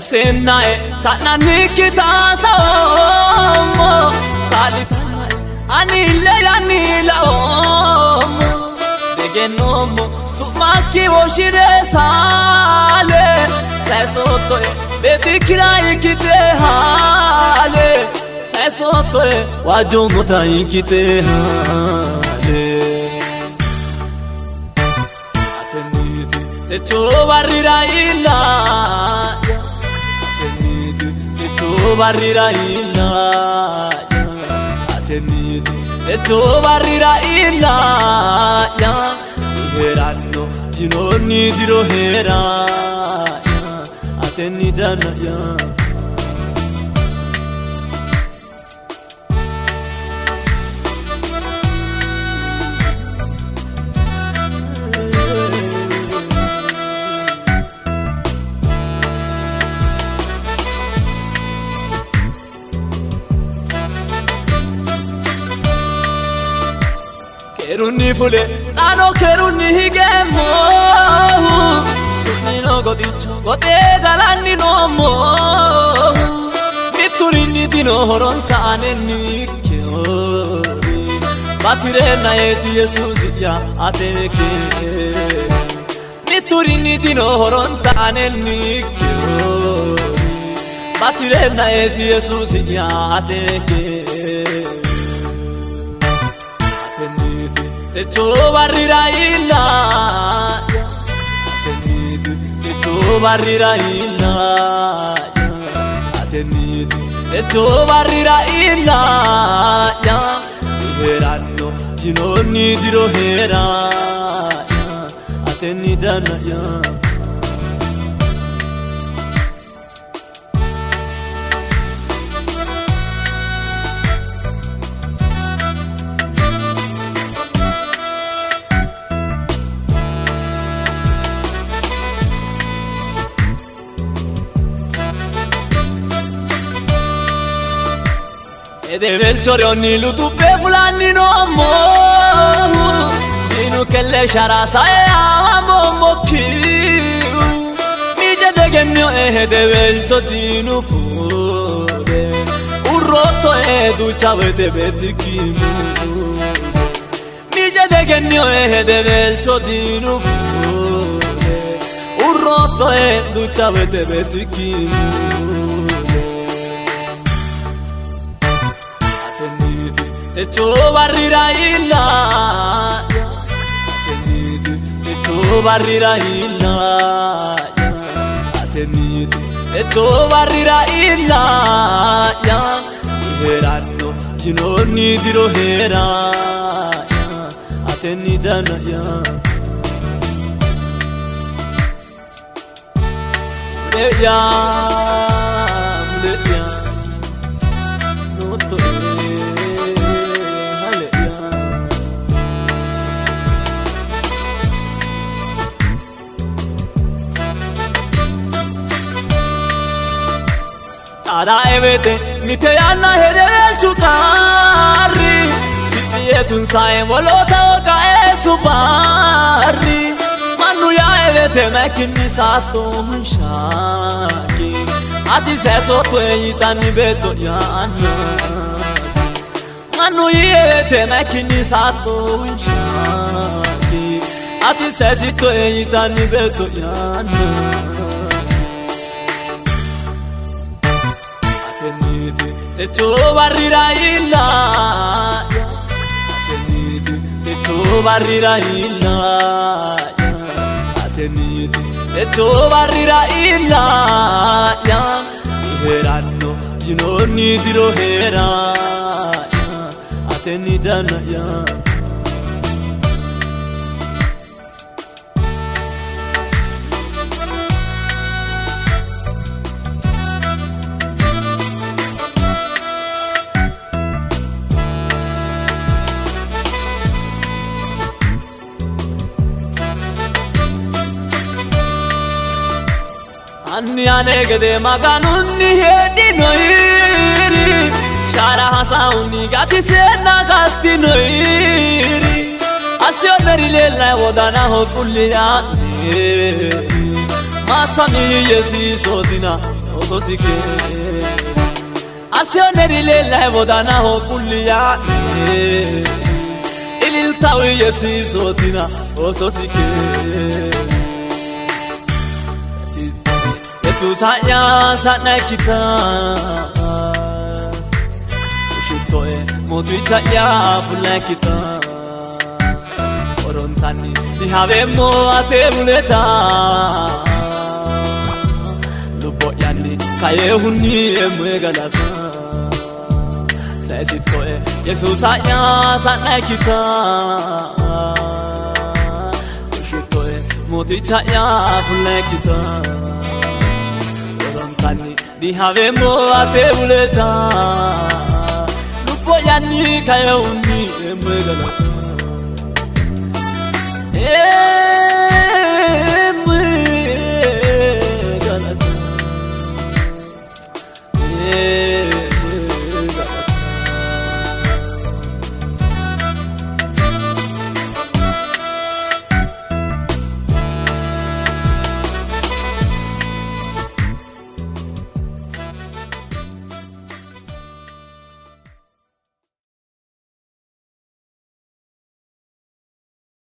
Sinnae sa'nannikkita saoommo, kaa'litannae ani ille'yanni laoommo. Egennoommo su'makki woshshire saale, saysoottoe beettikkira ikkite haale, saysoottoe waajjoommota ikkite haale. Atenniiti techo barrira iilla'ya, atenniiti techo barrira iilla'ya, atenniiti techo barrira iilla'ya, hee'ranno yinoonni diro hee'ra'ya, atenni danna'ya. Keerunni fule xaano keerunni higeemmohu, su'mino goxicho goxee galanni noommohu, mitturinni dino horonta anenni ikkehori, bati'reennaeeti Yesuusi'ya ate keeri, mitturinni dino horonta anenni ikkehori, bati'reennaeeti Yesuusi'ya ate keeri. Atenniiti techo barrira iilla'ya, atenniiti techo barrira iilla'ya, atenniiti techo barrira iilla'ya, hee'ranno yinoonni diro hee'ra'ya, atenni danna'ya. Hedeweelcho reyonni luxuphe fulanni noommohu, diinu kelle shara sae aamamoommokkihu, miice degennioe hedeweelcho diinu fuure, urroottoe duucha woyte beettikki muure. Miice degennioe hedeweelcho diinu fuure, urroottoe duucha woyte beettikki muure. Atenniiti techo barrira iilla'ya, atenniiti techo barrira iilla'ya, atenniiti techo barrira iilla'ya, hee'ranno yinoonni diro hee'ra'ya, atenni danna'ya. Mule'ya mule'ya noottoe hale'ya. Xaadae woyte mite yanna hedeweelchu qarri, siphi yee tunsae wolootaho qaeessu barri, mannu yaae woyte maikkinni saatto hunshaaki, ati saysoottoe yitanni beetto'ya annaati. Mannu yiie woyte maikkinni saatto hunshaaki, ati saysittoe yitanni beetto'ya annaati. Atenniiti techo barrira iilla'ya, atenniiti techo barrira iilla'ya, atenniiti techo barrira iilla'ya, hee'ranno yinoonni diro hee'ra'ya, atenni danna'ya. Anni ane gede Maganunni heedhinoyiri, shaara hasaawunni gatiseenna gattinoyiri, assiyonneri leellayi wodanaho qulli yaa'neeri, maassami yesuusootina. Oososi keere Assiyoneri leellahe wodanaho qulli yaa'ne Ililta uyiyye siisootina oososi keere Yesuusa'ya sa'na ikkita Ushittoe mooticha'ya fulla ikkita Horontanni dihaweemmo ate muleta Lubbo'yanni kaeehunni eemmohe galata Sayisittoe Yesuusa'ya sa'na ikkita Ushittoe mooticha'ya fulla ikkita Horontanni dihaweemmo ate muleta Lubbo'yanni kaeehunni eemmohe galata Eemmohe galata.